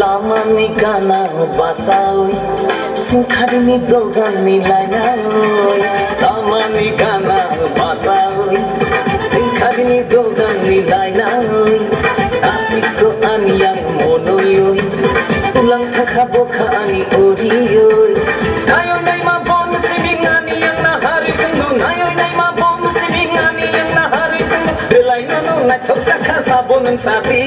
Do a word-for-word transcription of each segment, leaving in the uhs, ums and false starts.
Lamani gana basawi, singkharini doganni lainawi. Lamani gana basawi, singkharini doganni lainawi. Asiko ani yang monoi, ulang thakha bokha ani ori. Nayoi naima bon sibing ani yang nahari tunggo, nayoi naima bon sibing ani yang nahari tunggo. Belai nono naithok sakha sabo nwng sadi.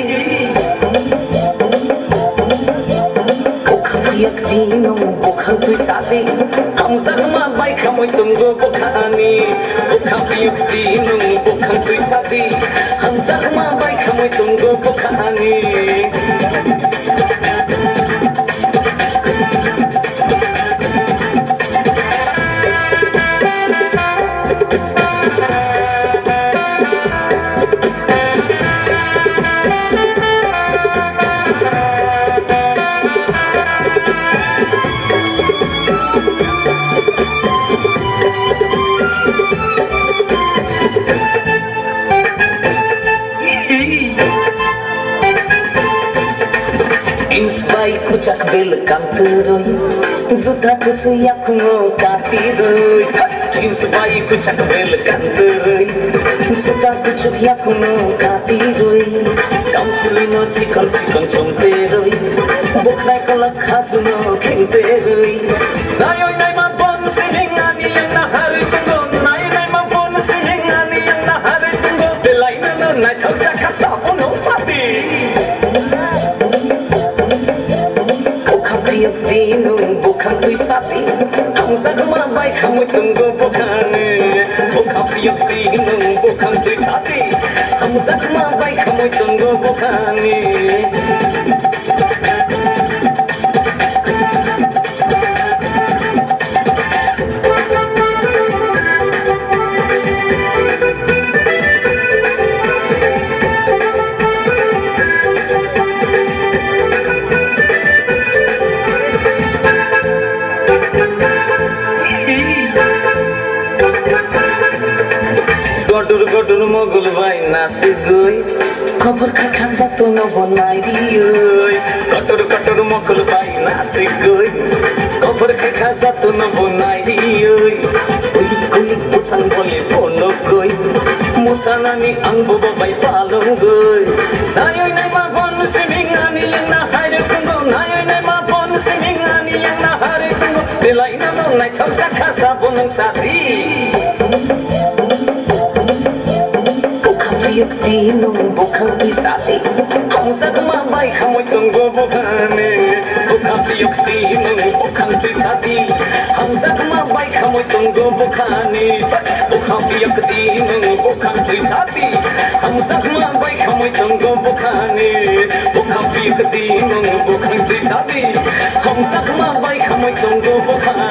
Bokha phiyok di nwng bokhang twi sadi. Hamjakma bai khamwi tunggo bokha ani. Bokha phiyok di nwng bokhang twi sadi. Hamjakma bai khamwi tunggo bokha ani. Jeans bai kwchak bel kantirwi, juta kusu yakungo katirwi. Jeans bai kwchak bel kantirwi, juta kuchuk yakungo katirwi. Kamchwlwino chikon chikon chongterwi, bokhnai kolak khajuno khengterwi. Nayoi naima bon sibing ani yang nahari tunggo, nayoi naima bon sibing ani yang nahari tunggo. Belai nono naithok sakha sabo nwng sadi. Bokha phiyok di nwng bokhang twi sadi. Hamjakma bai khamwi tunggo bokhani. Bokha phiyok di nwng bokhang twi sadi. Hamjakma bai khamwi tunggo bokhani. Godur godur mogol bai nasigwi, khobor khai kha jotono bo nairiwi. Kotor kotor mokol bai nasigwi, khobor khai kha jotono bo nairiwi. Kulik kulik bwsang bole phone nukgwi, musanani ang bobo bai palungwi. Nayoi naima bon sibing ani yang nahari tunggo, nayoi naima bon sibing ani yang nahari tunggo. Belai nono naithok sakha sabo nwng sadi. Bokha phiyok di nwng bokhang twi sadi. Hamjakma bai khamwi tongo bokhani. Bokha phiyok di nwng bokhang twi sadi. Hamjakma bai khamwi tongo bokhani. Bokha phiyok di nwng bokhang twi sadi. Hamjakma bai khamwi tongo bokhani. Bokha phiyok di nwng bokhang twi sadi. Hamjakma bai khamwi tongo bokhani.